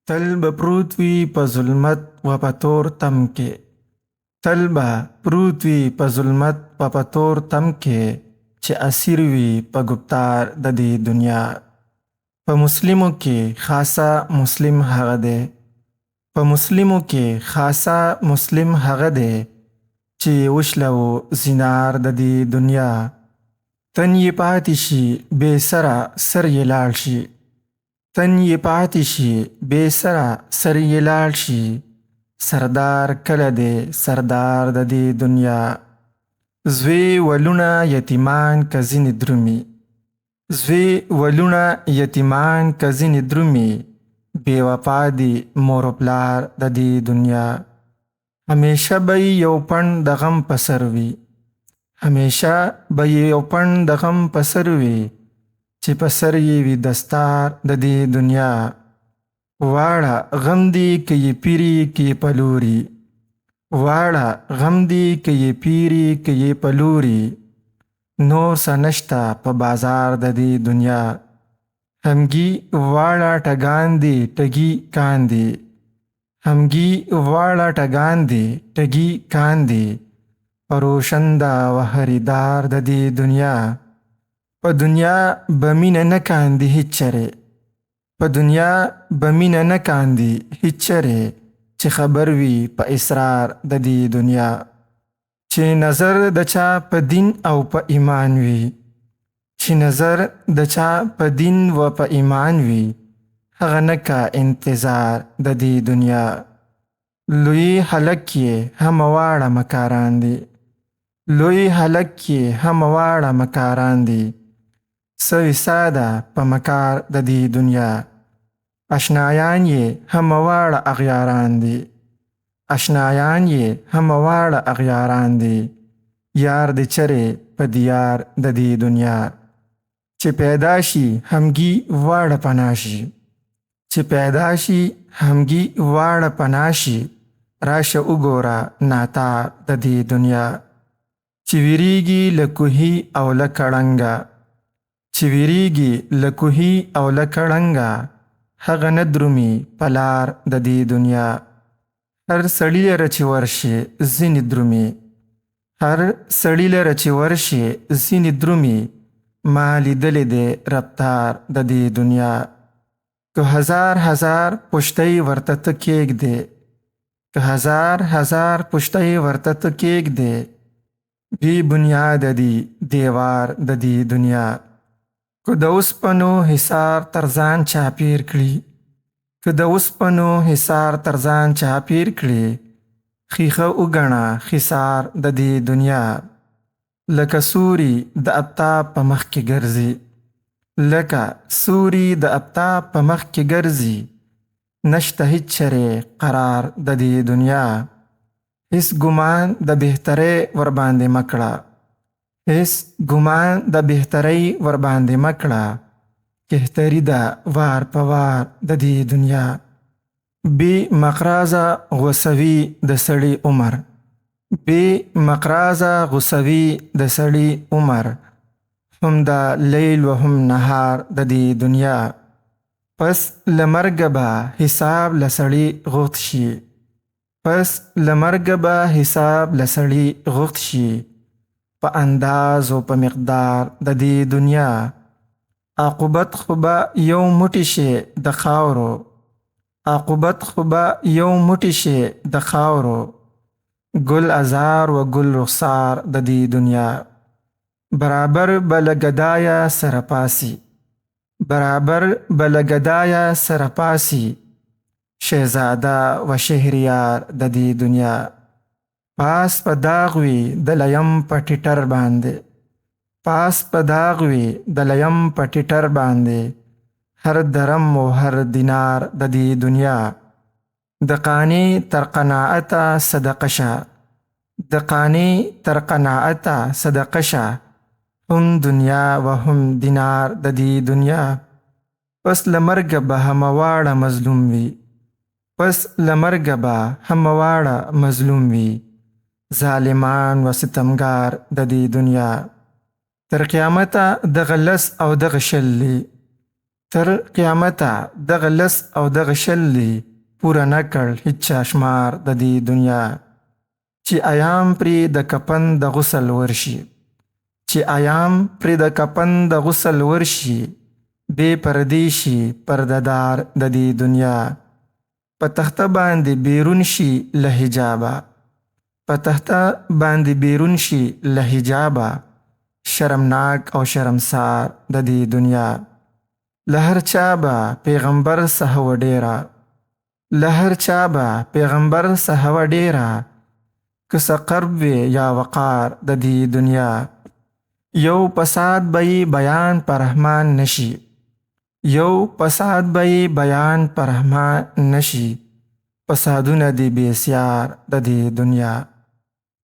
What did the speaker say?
تل به پروت وي په ظلمت و په تور تم کې، تل به پروت وي په ظلمت و په تور تم کې، چې اسیر وي په ګفتار د دې دنیا. په مسلمو کې خاصه مسلم هغه دی، په مسلمو کې خاصه مسلم هغه دی، چې یې وشلوو زنار د دې دنیا. تن یې پاتې شي بې سره سر یې لاړ شي، تن یې پاتې شي بې سره سر یې لاړ شي، سردار کله دی سردار د دې دنیا. زوی ولونه یتیمان که ځینې درومي، زوی ولونه یتیمان که ځینې درومي، بې وفا دي مور و پلار د دې دنیا. همیشه به یې یو پڼ د غم په سر وي، همیشه به یې یو پڼ د غم په سر وي، چې په سر یې وي دستار د دې دنیا. واړه غم دي که یې پیري که یې پلوري، واړه غم دي که یې پیري که یې پلوري، نور څه نشته په بازار د دې دنیا. همګي واړه ټګان دي ټګي کاندي، همګي واړه ټګان دي ټګي کاندي، فروشنده و خریدار د دې دنیا. په دنیا به مینه نه کاندي هیڅ چرې، په دنیا به مینه نه کاندي هیڅ چرې، چې خبر وي په اسرار د دې دنیا. چې نظر د چا په دین او په ایمان وي، چې نظر د چا په دین و په ایمان وي، هغه نه کا انتظار د دې دنیا. لوی هلک یې همه واړه مکاران دي، لوی هلک یې همه واړه مکاران دي، سوي ساده په مکار د دې دنیا. اشنایان یې همه واړه اغیاران دي، اشنایان یې همه واړه اغیاران دي، یار دې چرې په دیار د دې دنیا. چې پیدا شي همګي واړه پناه شي، چې پیدا شي همګي واړه پناه شي، راشه وګوره ناتار د دې دنیا. چې ویریږي له کوهي او له کړنګه، چې ویریږي له کوهي او له کړنګه، هغه نه درومي په لار د دې دنیا. هر سړي لره چې ورشي ځینې درومي، هر سړي لره چې ورشي ځینې درومي، ما لیدلی دی رفتار د دې دنیا. که هزار هزار پشتۍ ورته ته کېږدې، که هزار هزار پشتۍ ورته ته کېږدې، بې بنیاده دي دیوار د دې دنیا. که د اوسپنو حصار تر ځان چاپېر کړي، که د اوسپنو حصار تر ځان چاپېر کړي، ښیښه وګڼه خیسار د دې دنیا. لکه سوري د افتاب په مخ کې ګرځي، لکه سوري د افتاب په مخ کې ګرځي، نشته هیڅ چرې قرار د دې دنیا. هیڅ ګمان د بهترۍ ورباندې مه کړه، هیڅ ګمان د بهترۍ ورباندې مه کړه، کهتري ده وار په وار د دې دنیا. بې مقراضه غوسوي د سړي عمر، بې مقراضه غوسوي د سړي عمر، هم د لیل و هم نهار د دې دنیا. پس له مرګه به حساب له سړي غوښت شي، پس له مرګه به حساب له سړي غوښت شي، په انداز او په مقدار د دې دنیا. عاقبت خو به یو موټی شي د خاورو، عاقبت خو به یو موټی شي د خاورو، ګل ازار و ګل رخسار د دې دنیا. برابر به له ګدایه سره پاسي، برابر به له ګدایه سره پاسي، شهزاده و شهریار د دې دنیا. پاس په داغ وي د لیم په ټټر باندې، پاس په داغ وي د لیم په ټټر باندې، هر درم و هر دینار د دې دنیا. د قانع تر قناعته صدقه شه، د قانع تر قناعته صدقه شه، هم دنیا و هم دینار د دې دنیا. پس له مرګه به همه واړه مظلوم وي، پس له مرګه به همه واړه مظلوم وي، ظالمان و ستمګار د دې دنیا. تر قیامته دغه لس او دغه شل دي، تر قیامته دغه 10 او دغه 20 دي پوره نه کړ هیچا شمار د دې دنیا. چې ایام پرې د کفن د غسل ورشي، چې ایام پرې د کفن د غسل ورشي، بې پردې شي پردهدار د دې دنیا. په تخته باندې بیرون شي له حجابه، په تخته باندې بیرون شي له حجابه، شرمناک او شرمسار د دې دنیا. له هر چا به پیغمبر سهوه ډېره، له هر چا به پیغمبر سهوه ډېره، که څه قرب وي یا وقار د دې دنیا. یو فساد به یې بیان په رحمان نه شي، یو فساد به یې بیان په رحمان نه شي، فسادونه دي بې سیار د دې دنیا.